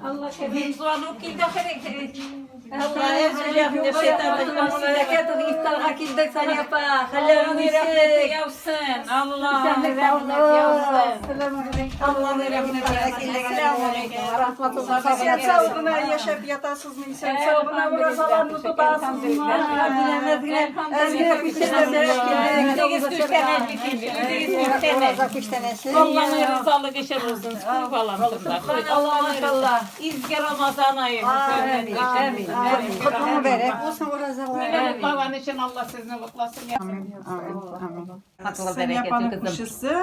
Алла кәрим, звонок килде Ифтарга килдек, Сания апа. Хәлләрең ничек? Яусын. Алла рәхмәт яусын. Алланың рәхмәте яусын. Исән сау гына яшәп ятасызмы? Исән сау гына уразаларны тотасызмы? Үзегез күчтәнәч бит инде. Үзегез күчтәнәч. Алланың ризалыгы өчен булсын. Күп алам шунда. Алла Изге Рамазан ае. Амин. Амин. Котлы мөбарәк булсын уразалар. Мине мутлаган өчен Алла сезне мутласын. Сания апаның күршесе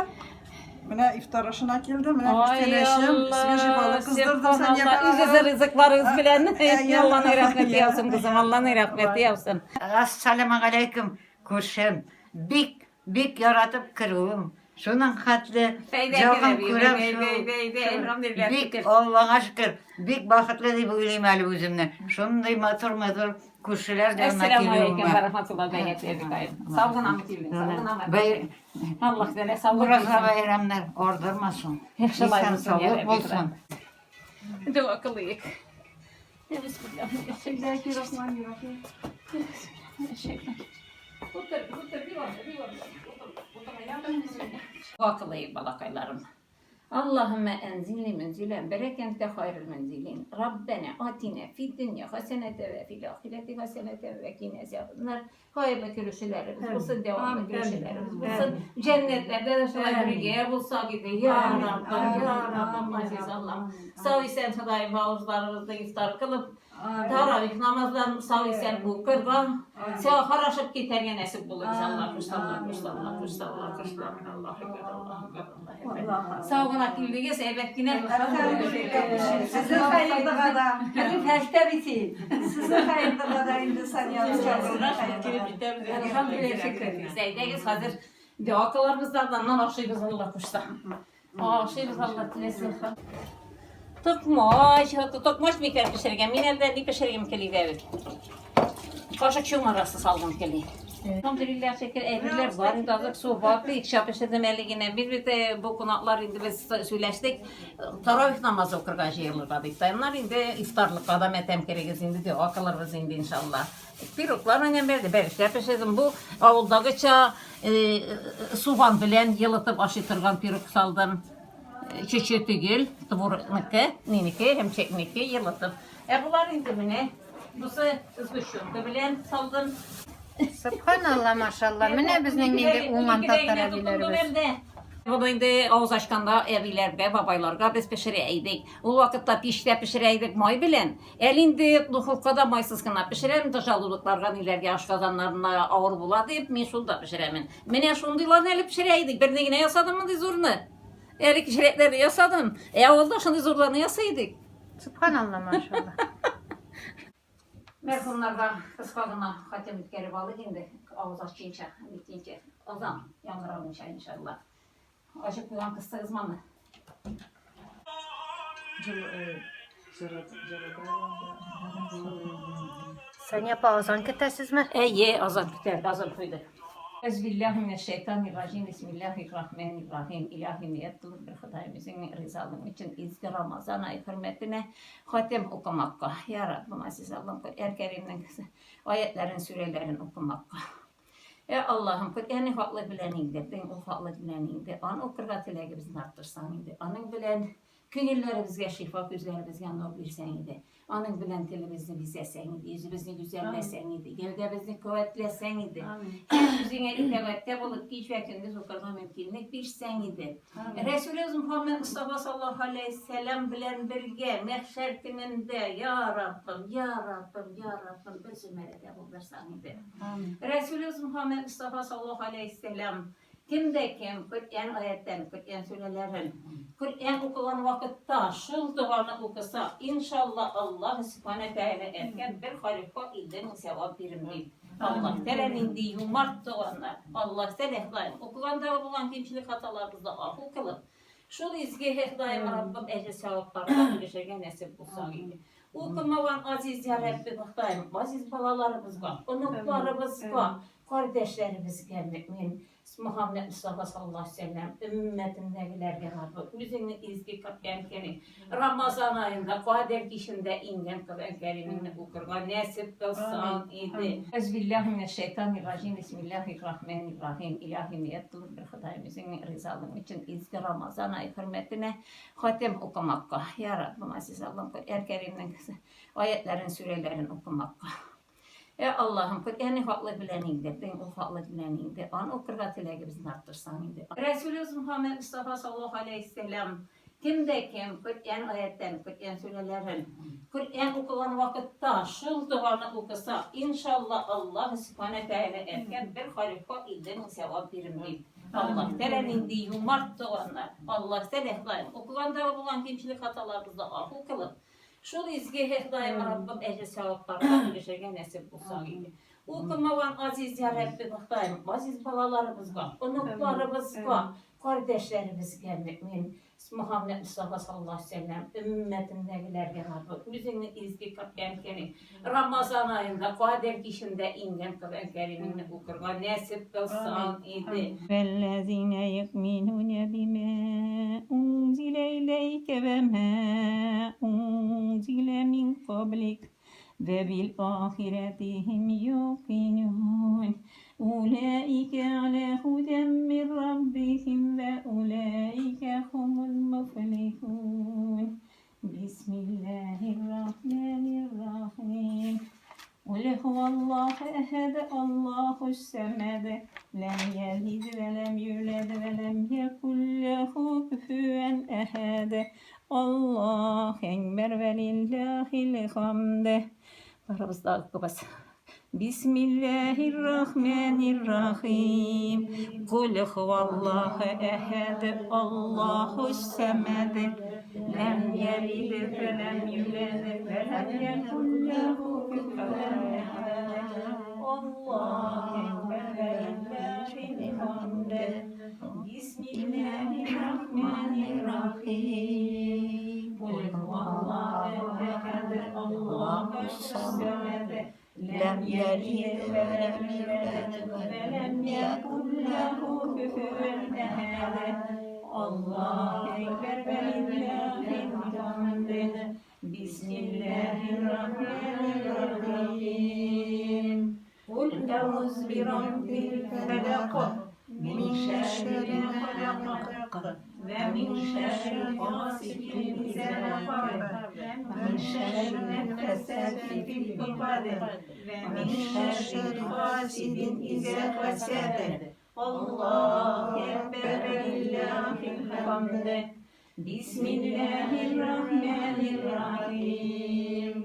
менә ифтар ашына килде. Менә күчтәнәчем, свежий балык кыздырдым Сания апага. Үзегез ризыкларыгыз белән. Алланың рәхмәте яусын, кызым. Алланың рәхмәте яусын. Ассаламу күршем. Бик, бик яратып керүем. Шуның хәтле якын күрәм шул. Бик Аллага шөкер, бик бәхетле дип уйлыйм әле үземне. Шундый матур-матур күршеләр янына Әссәламу алейкум килүемә. ва рахматуллаһи ва баракатуһ. Сау гынамы килдең? Сау гынамы? Аллаһ Тәгалә саулык Ураза бирсен. бәйрәмнәр ардырмасын. Шулай Исән булсын, я саулык Рабби. булсын. Дога кылыйк. Дога кылыйк, балакайларым. Аллаһуммә әнзилни мөнзилән бәрәкәнтә хайрул мөнзилин. Раббәнә атина фид дөнья хәсәнәтә вә фил ахирәти хәсәнәтә вә кина азабаннар. Хәерле күрешүләребез булсын, дәвамлы күрешүләребез булсын. Җәннәтләрдә дә шулай бергә булсак иде. Я Раббым, я Раббым, азиз Аллаһ. Сау исән Ходаем авызларыбызны ифтар кылып, таравих намазларын сау исән укырга, сәхәр ашап китәргә нәсип булыр иншаллаһ. Кушталлаһ, кушталлаһ, кушталлаһ, кушталлаһ. Аллаһу әкбәр, Аллаһу әкбәр, Аллаһу әкбәр. Сау гына килдегез, әйбәт кенә. Сезнең хәерлегә дә. Безнең фәрештә бит син. Сезнең хәерлегә дә инде Сания Әлхәмдүлилләһ, шөкер. Әйдәгез, хәзер дога кыларбыз да, аннан ашыйбыз Алла кушса. Ашыйбыз Алла теләсә. Токмач, токмач микән пешергән? Мин әлдә ни пешергем кили дә бит. Кашык чумарасы салгым кили. Әлхәмдүлилләһ, шөкер, әйберләр бар инде, азык су бар. Бик шәп пешердем әле генә. Без бит бу кунаклар инде без сөйләштек. Таравих намазы укырга җыелырга дип. Аннан инде ифтарлыкка да мәтәм керегез инде, дога кылырбыз инде иншалла. Пироглар менән бәлки бәлешләр пешердем. Бу авылдагыча суган белән елытып ашый торган пирог салдым. Чөче түгел, творогныкы, минеке һәм чәкнеке елытып. Ә болар инде менә бусы сгущенка белән салдым. Сөбханалла, машалла. Менә безнең нинди уңган татар әбиләребез. Моны инде авыз ачканда әбиләргә, бабайларга без пешерә идек. Ул вакытта пичтә пешерә идек май белән. Әле инде духовкада майсыз гына пешерәм, желудокларга, ниләргә, ашказаннарына авыр була дип, мин шунда пешерәмен. Менә шундыйларны әле пешерә идек. Берне генә ясадым мондый зурны. Әле кечерәкләрне ясадым. Ә авылда шундый зурларны ясый идек. Сөбханалла, машалла. Мәрхүмнәргә кыска гына хатим үткәреп алыйк инде, авыз ачканча, биткәнчә, азан яңгыраганча, иншалла. Ачып куйган кыстыгызмы аны? Сания апа, азан көтәсезме? Әйе, азан көтә, азан куйды. Әүзүбиллаһи минәш-шәйтанир-раҗим, бисмиллаһир-рахманир-рахим. Илаһи ният кылып бер Ходаем үзеңнең ризалыгың өчен изге Рамазан ае хөрмәтенә хатим укымакка. Я Раббым, азиз Аллам, Коръән Кәримнең аятларын, сүрәләрен укымакка. Ә Аллаһым, Коръәнне хаклык белән иңдердең, ул хаклык белән иңде. Аны укырга теләгебезне арттырсаң инде. Аның белән күңелләребезгә шифа, күзләребезгә нур бирсәң иде. Аның белән телебезне бизәсәң иде, йөзебезне гүзәлләсәң иде, гәүдәбезне куәтләсәң иде. Һәм үзеңә итагатьтә булып, кич вә көндез укырга мөмкинлек бирсәң иде. Рәсүлебез Мөхәммәд Мостафа саллаллаһу алейһи сәлам белән бергә мәхшәр көнендә, я Раббым, я Раббым, я Раббым, бер зөмәрәдә булдырсаң иде. Рәсүлебез Мөхәммәд Мостафа саллаллаһу алейһи сәлам Кем дә кем Коръән аятен, Коръән сүрәләрен, Коръән укыган вакытта шул доганы укыса, иншалла Аллаһ Сүбхәнә Тәгалә әйткән бер хәрефкә 50 мең сәвап бирем дип. Аллаһ Тәгалә нинди юмарт доганы. Аллаһ Тәгалә Ходаем укыганда булган кимчелек хаталарыбызны гафу кылып, шул изге Ходаем Раббым әҗер-сәвапларга ирешергә нәсип булсын иде. Укымаган азиз я Рабби Ходаем, азиз балаларыбызга, оныкларыбызга, кардәшләребезгә мөэмин. Мөхәммәд Мустафа саллаллаһу алейһи вә сәлләм өммәтендәгеләргә Раббым үзеңнең изге Коръән Кәрим Рамазан аенда Кадер кичендә иңгән Коръән Кәримеңне укырга нәсип кылсаң иде. Әүзүбиллаһи минәш-шәйтанир-раҗим, бисмиллаһир-рахманир-рахим. Илаһи ният кылып бер Ходаем үзеңнең ризалыгың өчен изге Рамазан ае хөрмәтенә хатем укымакка. Я Раббым, азиз Аллам, Коръән Кәримнең аятьләрен, сүрәләрен укымакка. Ә Аллаһым, Коръәнне хаклык белән иңдердең, ул хаклык белән иңде. Аны укырга теләгебезне арттырсаң инде. Рәсүлебез Мөхәммәд Мостафа саллаллаһу алейһи вәсәлләм кем дә кем Коръән аятләрен, Коръән сүрәләрен, Коръән укыган вакытта шул доганы укыса, иншалла Аллаһ Сүбхәнә Тәгалә әйткән бер хәрефкә 50 мең сәвап бирем дип. Аллаһ Тәгалә нинди юмарт туганнар. Аллаһ Тәгалә Ходаем, укыгандагы булган кимчелек хаталарыбызны гафу кылып, Шул изге Ходаем Раббым әҗер-савапларга ирешергә нәсип булсын иде. Укымаган азиз я Рабби Ходаем, азиз балаларыбызга, оныкларыбызга, кардәшләребезгә мөмин Мөхәммәд Мустафа саллаллаһу алейһи вәсәлләм өммәтендәгеләргә Раббым үзеңнең изге Коръән Кәрим Рамазан аенда Кадер кичендә иңгән Коръән Кәримеңне укырга нәсип кылсаң иде. Вәлләзинә юъминуна бима унзилә иләйкә вә ма унзилә мин каблик вә бил ахирәти һум юкинун. Улаика аля һудән мин раббихим вә улаика һумул муфлихун. Бисмиллаһир-рахманир-рахим. Кул һуаллаһу әхәд, Аллаһус сәмәд, ләм ялид вә ләм юләд вә ләм якул ләһу куфуән әхәд. Аллаһу әкбәр вә лиллаһил хамд. Барыбыз да укыбыз. Бисмиллаһир-рахманир-рахим. Кул һуаллаһу әхәд, Аллаһус сәмәд. Ләм ялид вә ләм юләд вә ләм якул ләһу куфуән әхәд. Аллаһу әкбәр вә лиллаһил хамд. Бисмиллаһир-рахманир-рахим. Кул һуаллаһу әхәд, Аллаһус сәмәд. Ләм ялид вә ләм юләд вә ләм якул ләһу куфуән әхәд. Аллаһу әкбәр вә лиллаһил хамд. Бисмиллаһир-рахманир-рахим. Кул әгуз бираббил фәләк, мин шәрри ма халак, вә мин шәрри гасикин иза вакаб, вә мин шәрри нәффәсәти фил укад, вә мин шәрри хасидин иза хәсәд. Аллаһу әкбәр вә лиллаһил хамд. Бисмиллаһир-рахманир-рахим.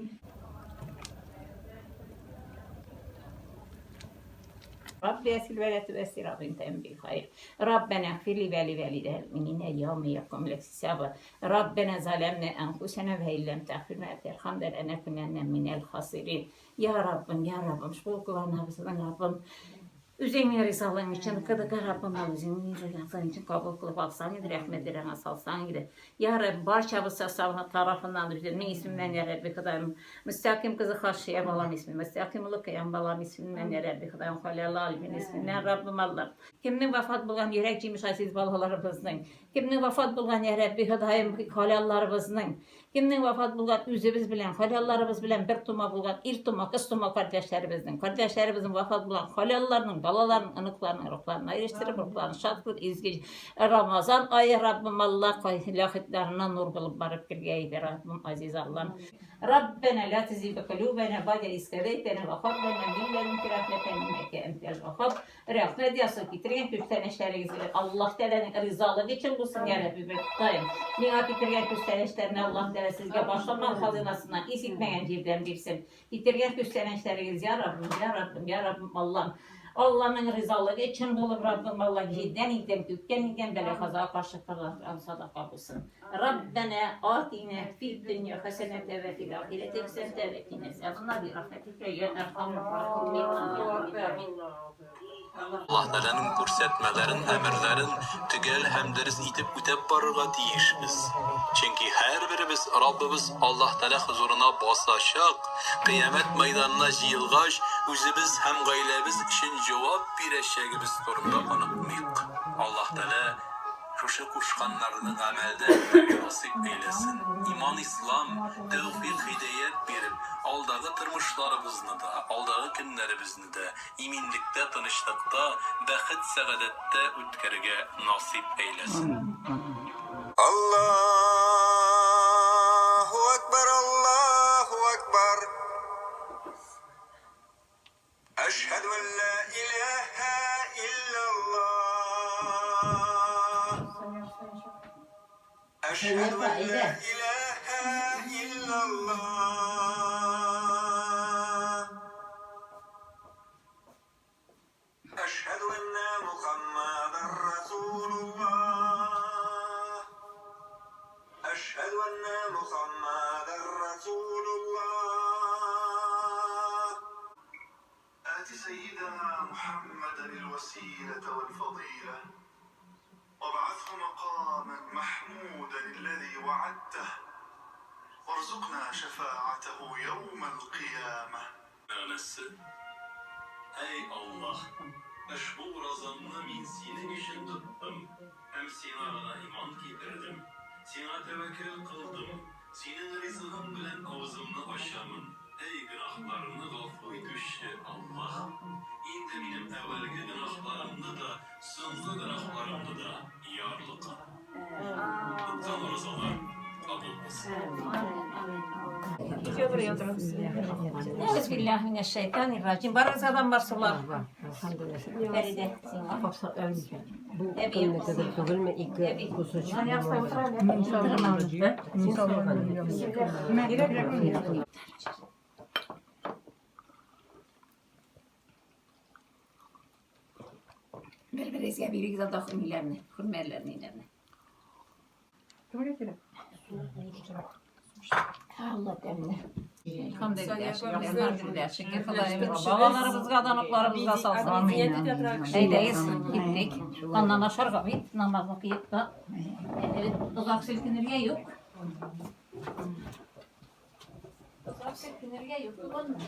Рабби әсил вә лә түәссир абин тәм бил хайр. Раббәнә гфирли вә ли вәлидә мөмининә яуме якумлек хисабы. Раббәнә заләмнә әнфусәнә вә илләм тәгъфир ләнә вә тархамнә ләнәкүнәннә минәл хасирин. Я Раббым, я Раббым, шул укыганнарыбызның Раббым, Үзеңнең ризалыгың өчен, КДК Раббым, ал үзеңнең ризалыгың өчен кабул кылып алсаң иде, рәхмәтләреңә салсаң иде. Я Рабб, барчабыз составына тарафыннан үземнең исемемнән, я Рабби Ходаем, Мөстәкыйм кызы Хашия балам исеме, Мөстәкыйм улы Кыям балам исеменнән, я Рабби Ходаем, Халиалла Альбин исеменнән, Раббым Аллам. Кемнең вафат булган йөрәк җимеш азиз балаларыбызның, кемнең вафат булган, я Рабби Ходаем, халялларыбызның, Кемнең вафат булган үзебез белән, халялларыбыз белән бер тума булган ир тума, кыз тума кардәшләребезнең, кардәшләребезнең вафат булган халялларының, балаларының, оныкларының рухларына ирештереп, рухларын шат күр, изге Рамазан ае, Раббым Алла, ләхетләренә нур булып барып кергәй иде, Раббым, азиз Аллам. Раббәнә ла тузиг кулубәнә бәгъдә из һәдәйтәнә вә һаб ләнә мин ләдүнкә рәхмәтән иннәкә әнтәл вәһһаб. Рәхмәт ясын китергән күчтәнәчләрегез Аллаһ Тәгаләнең ризалыгы өчен булсын, я Рабби, Ходаем. Миңа китергән күчтәнәчләрне Аллаһ Тәгалә сезгә башламаган хазинасыннан ис итмәгән җирдән бирсен. Китергән күчтәнәчләрегез, я Раббым, я Раббым, я Раббым, Аллам. Алланың ризалыгы өчен булып, Раббым, Алла, җирдән иңдән, күктән иңгән бәла-казага каршы кылган садака булсын. Раббәнә атина фид дөнья хәсәнәтә вә фил ахирәти хәсәнәтә вә кина азабаннар би рәхмәтикә я әрхәмәр рахимин. Амин. Аллаһ Тәгаләнең күрсәтмәләрен, әмерләрен төгәл һәм дөрес итеп үтәп барырга тиешбез. Чөнки һәрберебез Раббыбыз Аллаһ Тәгалә хозурына басачак, кыямәт мәйданына җыелгач, үзебез һәм гаиләбез өчен җавап бирәчәгебез турында онытмыйк. Аллаһ Тәгалә шушы кушканнарны гамәлдә итәргә насыйп әйләсен. Иман-ислам, тәүфыйк-һидәят биреп, алдагы тормышларыбызны да, алдагы көннәребезне дә иминлектә, тынычлыкта, бәхет-сәгадәттә үткәрергә насыйп әйләсен. Аллаһу акбар, Аллаһу акбар. Әшһәду ан ла илаһа иллаллаһ. Әшһәду ан ла илаһа иллаллаһ. Әшһәду әннә Мухаммадар Расулуллаһ. Әшһәду әннә Мухаммадар Расулуллаһ. آت سيدنا محمدا الوسيلة والفضيلة وابعثه مقاما محمودا الذي وعدته وارزقنا شفاعته يوم القيامة. Мәгънәсе, Әй Аллаһ, ошбу уразамны мин синең өчен тоттым һәм сиңа гына иман китердем, сиңа тәвәккәл кылдым, синең ризыгың белән авызымны ачамын, әй гөнаһларны гафу итүче Аллаһ, инде минем әүвәлге гөнаһларымны да, соңгы гөнаһларымны да ярлыка. Тоткан уразалар кабул булсын. Әүзбиллаһи минәш-шайтанир-раҗим. Барыгызга да бар сулар. Фәридә, сиңа. Бу кемнекедер түгелме, ике кусочек. Бер-берегезгә бирегез анда хөрмиләрне, хөрмәләрне, ниләрне. Кемгә кирәк? Алла тәмле. Әлхәмдүлилләһ, шөкер Ходаема. Балаларыбызга да, оныкларыбызга салсын. Әйдәгез, киттек. Аннан ашарга бит, намаз укыйк та. Озак селкенергә юк. Озак селкенергә юк, туганнар.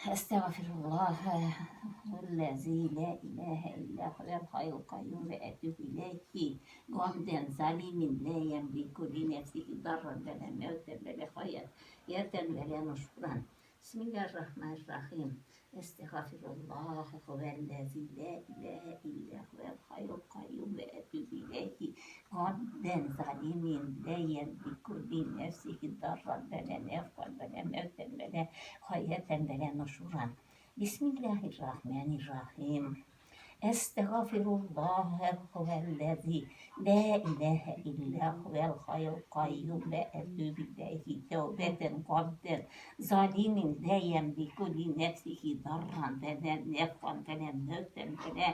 Әстәгъфируллаһ аллази ла илаһа илля хуәл хайул каюм вә әтүбү иләйһи гамдән залимин ла ямлику ли нәфсихи дарран вә ла мәүтән вә ла хаятан вә ла нушуран. Бисмиллаһир-рахманир-рахим. Әстәгъфируллаһ хуәллази ла илаһа илля хуәл хайул каюм вә әтүбү иләйһи гамдән залимин ла ямлику ли нәфсихи дарран вә ла нәфган вә ла мәүтән вә ла хаятан вә ла нушуран. Бисмиллаһир-рахманир-рахим. Әстәгъфируллаһ хуәллази ла илаһа илля хуәл хайул каюм вә әтүбү иләйһи тәүбәтән габдән залимин ла ямлику ли нәфсихи дарран вә ла нәфган вә ла мәүтән вә ла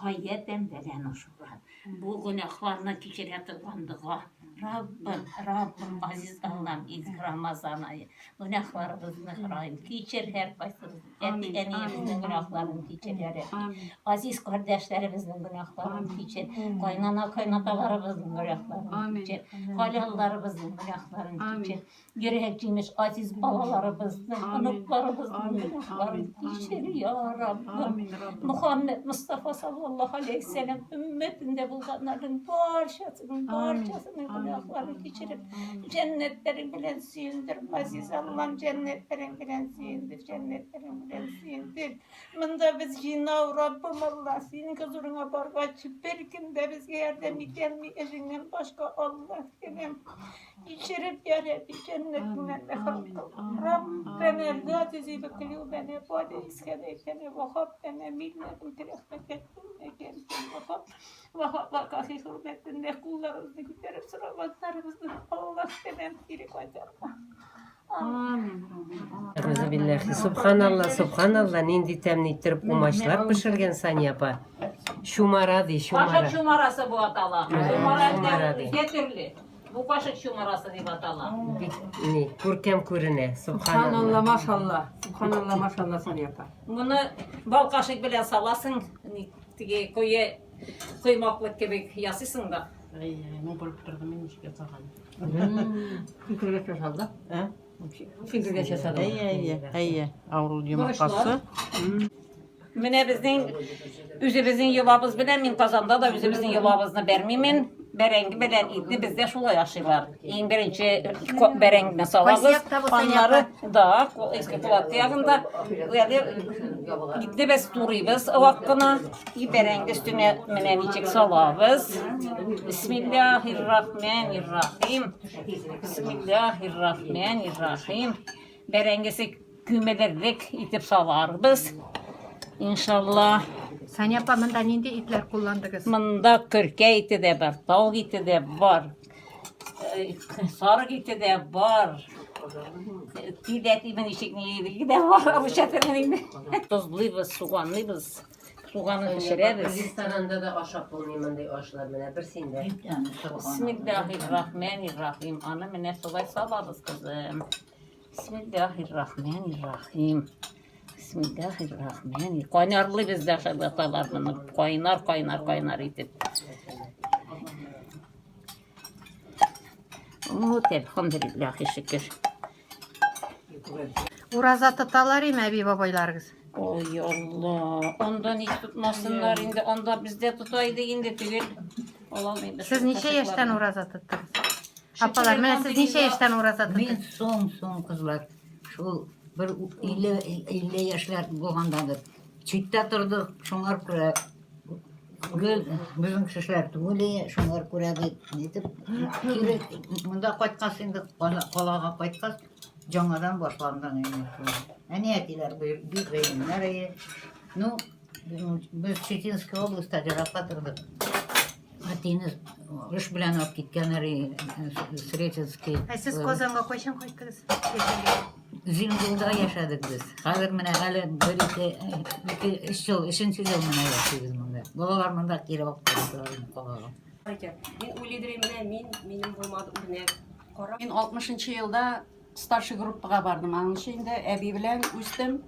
хаятан вә ла нушуран. Бу гөнаһларны кичерә торган дога. Раббым, Раббым, азиз Аллам, изге Рамазан ае, гөнаһларыбызны Ходаем кичер һәркайсыбызның, әти-әниебезнең гөнаһларын кичер, я Рабби. Азиз кардәшләребезнең гөнаһларын кичер, кайнана кайнаталарыбызның гөнаһларын кичер, халялларыбызның гөнаһларын кичер. Йөрәк җимеш азиз балаларыбызның, оныкларыбызның гөнаһларын кичер, я Раббым. Мухаммед Мустафа саллаллаһу алейһи вәсәлләм өммәтендә булганнарның барчасының, барчасының. Günahlarını keçirip cennetlerin белән сөендер, газиз Аллам, cennetlerin белән сөендер, cennetlerin белән сөендер. Монда без җыйнау, Раббым Алла, синең хозурыңа баргач, бер кем дә безгә ярдәм итәлми, үзеңнән башка Аллаһ Тәгаләм. Кичереп, я Рабби, җәннәтеңнән мәхрүм кыл. Раббәнә ла тузиг кулубана ба'да из һадайтана ва һаб лана мин ләдүнкә рәхмәтән иннәкә әнтәл ваһһаб. Ваһһабларга хөрмәтендә кулларыбызны күтәреп сораганнарыбызны Аллаһ Тәгаләм кире кайтарма. Амин. Әгъүзүбилләһи. Субханалла, субханалла, нинди тәмле иттереп умачлар пешергән Сания апа. Чумара ди, чумара. Кашык чумарасы бу атала. Чумара Чумара ди. ике төрле. Бу кашык чумарасы дип атала. Бик ни, күркәм күренә, Субханалла, субханалла. машалла. Субханалла, машалла, Сания апа. Моны бал кашык белән саласың, ни, теге куе коймаклык кебек ясыйсың да. Әй, мин күреп тордым, мин ничек ясаган. Фикергә ясады. Ә? Фикергә ясады. Әйе, әйе, әйе. Авыл йомыркасы. Менә безнең үзебезнең йолабыз белән мин Казанда да үзебезнең йолабызны бәрмимен. Бәрәңге белән итне бездә шулай ашыйлар. Иң беренче бәрәңгене салабыз. Кайсы якта бу, Сания Аннары да, Иске Кулат ягында. Әле итне без турыйбыз вак кына. И бәрәңге өстенә менә ничек салабыз. Бисмиллаһир-рахманир-рахим. Бисмиллаһир-рахманир-рахим. Бәрәңгесе күмелерлек итеп саларбыз. Иншалла. Сания апа, монда нинди итләр кулландыгыз? Монда көркә ите дә бар, тавык ите дә бар, сарык ите дә бар. Тилә тимен ничек ни дә бар, русча телен инде. Тозлыйбыз, суганлыйбыз. Суганны пешерәбез. Ресторанда да ашап булмый мондый ашлар, менә бер синдә. Бисмиллаһир-рахманир-рахим. Аны менә шулай салабыз, кызым. Бисмиллаһир-рахманир-рахим. Бисмиллаһир-рахманир. Кайнарлыйбыз да шарлаталар моны. Кайнар, кайнар, кайнар итеп. Вот, әлхәмдүлилләһи шөкер. Ураза тоталар име әби бабайларыгыз? Ой, Алла, анда ник тотмасыннар инде, анда бездә тота идек инде түгел. Ала алмыйм. Сез ничә яшьтән ураза тоттыгыз? Апалар, менә сез ничә яшьтән ураза Мин тоттыгыз? соң, соң кызлар. Шул бер 50 50 яшьләр булгандадыр. Читтә тордык, шуңар күрә гел безнең кешеләр түгел, шуңар күрә бит нитеп кире монда кайткач инде калага кайткач яңадан башландың инде шул. Әни әтиләр бик гыйлемнәр ие. Ну, без Читинский областьта еракта тордык. Әтине эш белән алып киткәннәр Сретенский. Ә сез Казанга кайчан кайттыгыз? Яшәргә? Зингулда яшәдек без. Хәзер менә әле бер ике, ике, өч ел, өченче ел менә яшибез монда. Балалар монда кире алып кайттылар инде калага. Мин уйлыйдыр менә мин, минем булмады үрнәк. Кара. Мин 60 елда старший группага бардым. Аңынчы инде әби белән үстем.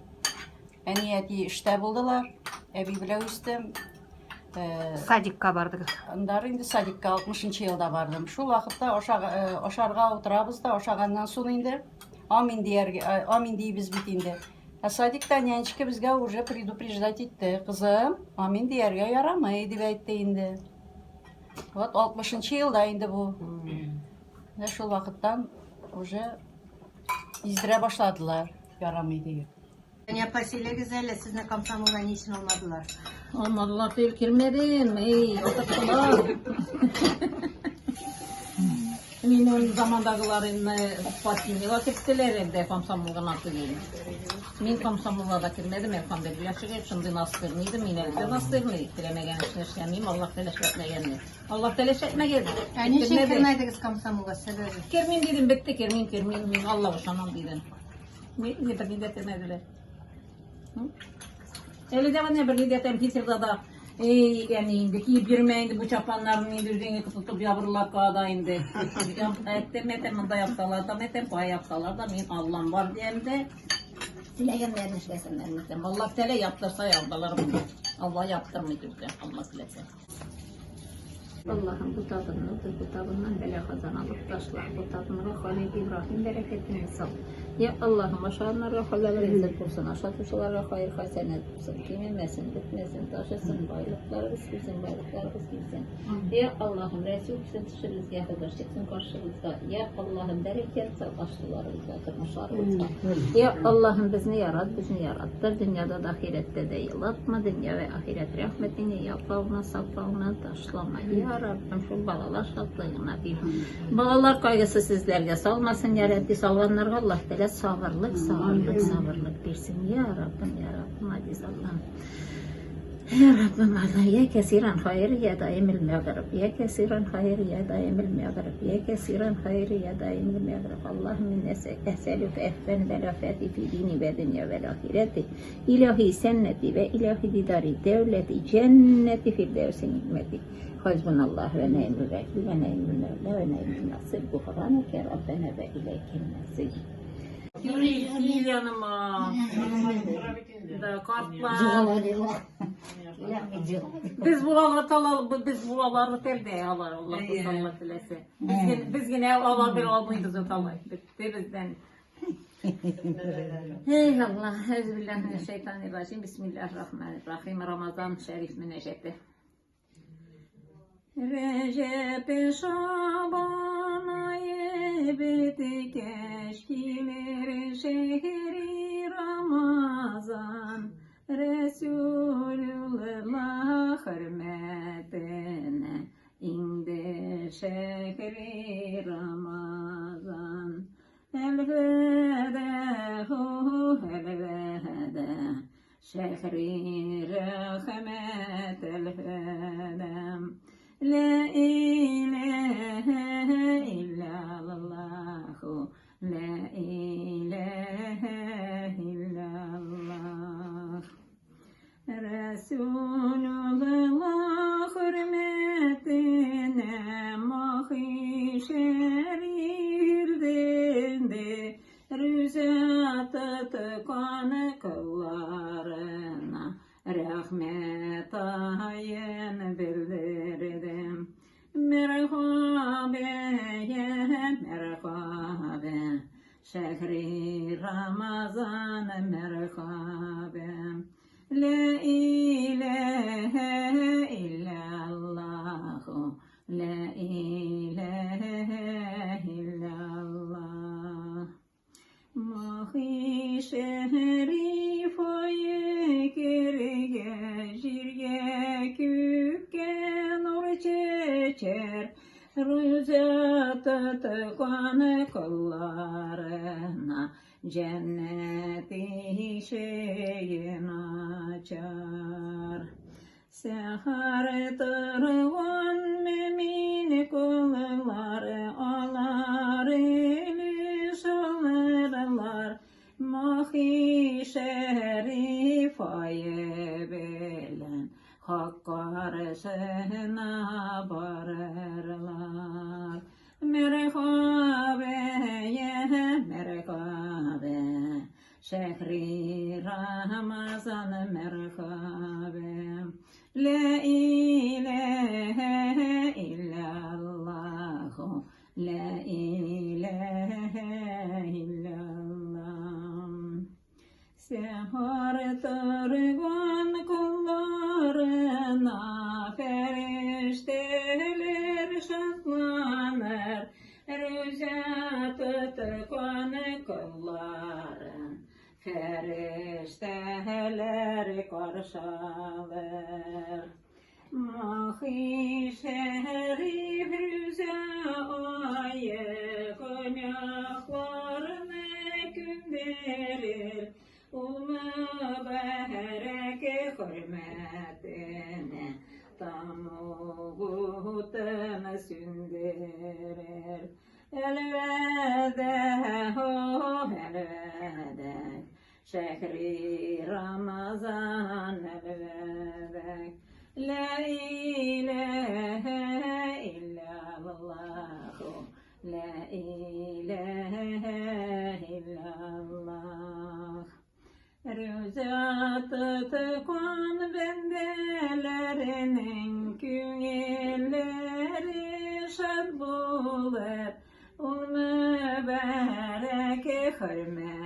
Әни әти эштә булдылар. Әби белән үстем. Садикка бардыгыз. Аннары инде садикка 60 елда бардым. Шул вакытта ашарга утырабыз да, ашаганнан соң инде амин дияргә, амин дибез бит инде. Ә садикта нянечка безгә уже предупреждать итте. Кызым, амин дияргә ярамый дип әйтте инде. Вот 60 елда инде бу. Менә шул вакыттан уже издерә башладылар, ярамый диеп. Сания апа, сөйләгез әле, сезне комсомолга ни өчен алмадылар? Алмадылар түгел, кермәдем. Эй, утырттылар. Мин ул замандагыларны партийныйга керттеләр инде, комсомол гына түгел. Мин комсомолга да кермәдем, әлхәмдүлилләһ шөкер, шундый настырный идем, мин әле дә настырный. Теләмәгән эшне эшләмим, Аллаһ Тәгалә эшләтмәгәнне. Аллаһ Тәгалә эшләтмәгән. Ә ни өчен кермәдегез комсомолга, сәбәбе? Кермим дидем, бетте, кермим, кермим, мин Аллаһ ышанам дидем. Ни берни дә кермәделәр. Әле дә менә берни дә компьютерда да Эй, әни инде киеп йөрмә инде бу чапаннарны инде үзеңә тотып ябырылап кала инде. Әттем, әттем, монда япсалар да, әттем, кая япсалар да, мин Аллам бар дигән дә. Теләгәннәрен эшләсеннәр, әттем. Аллаһ Тәгалә яптырса ябалар. Алла яптырмый безгә, Алла теләсә. Аллаһым, бу табынны, бу табыннан бәла-казан алып ташла. Бу табынга Халил Ибраһим бәрәкәтен сал. Я Аллаһым, ашаганнарга халал ризык булсын, ашатучыларга хайыр хәсәнәт булсын, кимемәсен, бетмәсен, ташысын, байлыкларыбыз килсен, байлыкларыбыз килсен. Я Аллаһым, рәсүл килсен төшебезгә, хозур чыксын каршыбызга. Я Аллаһым, бәрәкәт сал аш-суларыбызга, тормышларыбызга. Я Аллаһым, безне ярат, безне яраттыр, дөньяда да, ахирәттә дә елатма, дөнья вә ахирәт рәхмәтеңне яклавыңнан, саклавыңнан ташлама. Я Раббым, шул балалар шатлыгына бир. Балалар кайгысы сезләргә салмасын, я Рабби, салганнарга Аллаһ Тәгалә сабырлык, сабырлык, сабырлык бирсен. Я Раббым, я Раббым, азиз Аллаһым. Я Раббым, Аллаһ, я кәсиран хайр, я даимил мәгъриб, я кәсиран хайр, я даимил мәгъриб, я кәсиран хайр, я даимил мәгъриб. Аллаһум инна әсәлүкә әфвән вә лафәти фи дини вә дөнья вә ахирәти. Илаһи сәннәти вә илаһи дидари дәүләти җәннәти фирдәүси ни'мәти. Хәсбуналлаһ вә ни'мәл вәкил вә ни'мәл мәүлә вә ни'мәл насир. Гуфранәкә Раббана вә иләйкәл мәсир. Кил, кил яныма. Да, картлар. Без булалар талал, без булалар телдә алар, Аллаһ Алла теләсә. Без генә ала бер алмыйбыз талай. Бетте бездән. Эй Аллаһ, әүзүбиллаһи минәш-шәйтанир-раҗим. Бисмиллаһир-рахманир-рахим. Рамазан шәриф мөнәҗәте. Рәҗәп Шабан ае беткәч килер шәһри Рамазан. Рәсүлуллаһ хөрмәтенә инде шәһри Рамазан. Әлвәдә, әлвәдә, шәһри рәхмәт әлвәдә. Лә иләһә илляллаһу, лә иләһә илляллаһ. Рәсүлуллаһ хөрмәтенә махи шәрифденде рүзә тоткан колларына рәхмәт аен белдердем. Мәрхабә, мәрхабә, шәһри Рамазан мәрхабә. Лә иләһә илляллаһу, лә иләһә илляллаһ. Махи шәриф ае кергәч, җиргә, күккә нур чәчәр, руза тоткан колларына җәннәт ишеген ачар. Сәхәр торган мөмин коллар, алар өлеш алырлар, Махи шәриф ае белән Хак каршына барырлар. Мәрхабә, мәрхабә, шәһри Рамазан мәрхабә. Лә иләһә илляллаһу, лә иләһә илляллаһ. Сәхәр торган колларына фәрештәләр шатланыр, руза тоткан колларын фәрештәләр каршы алыр. Махи шәриф руза ае гөнаһларны күндерер, ул мөбарәк хөрмәтенә тамуг утын сүндерер. Әлвәдә, әлвәдә, шәһри Рамазан әлвәдә. Лә иләһә илляллаһу, лә иләһә илляллаһ. Руза тоткан бәндәләренең күңелләре шат булыр, ул мөбарәк хөрмәтенә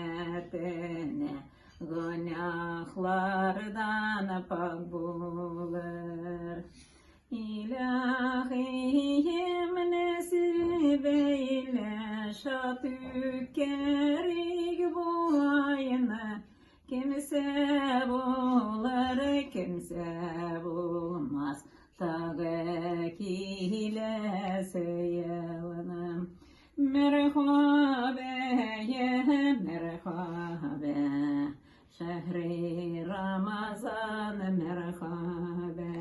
булыр. İlahiyem nesip eyle şatükerik bu ayını. Kimse bulur, kimse bulmaz. Tagı kilese yılını. Merhabe, merhabe. Şehri Ramazan merhabe.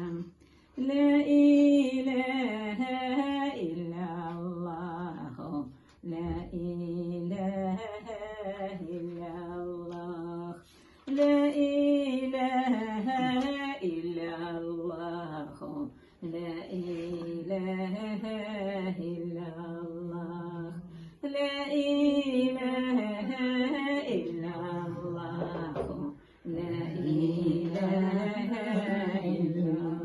La ilahe illallah. La ilahe illallah. La ilahe illallah. La ilahe illallah. La ilahe illallah. La ilahe illallah.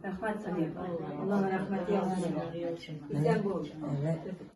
Рәхмәт, Сания апа. Аллаһ рәхмәте яусын. Исән бул. Evet.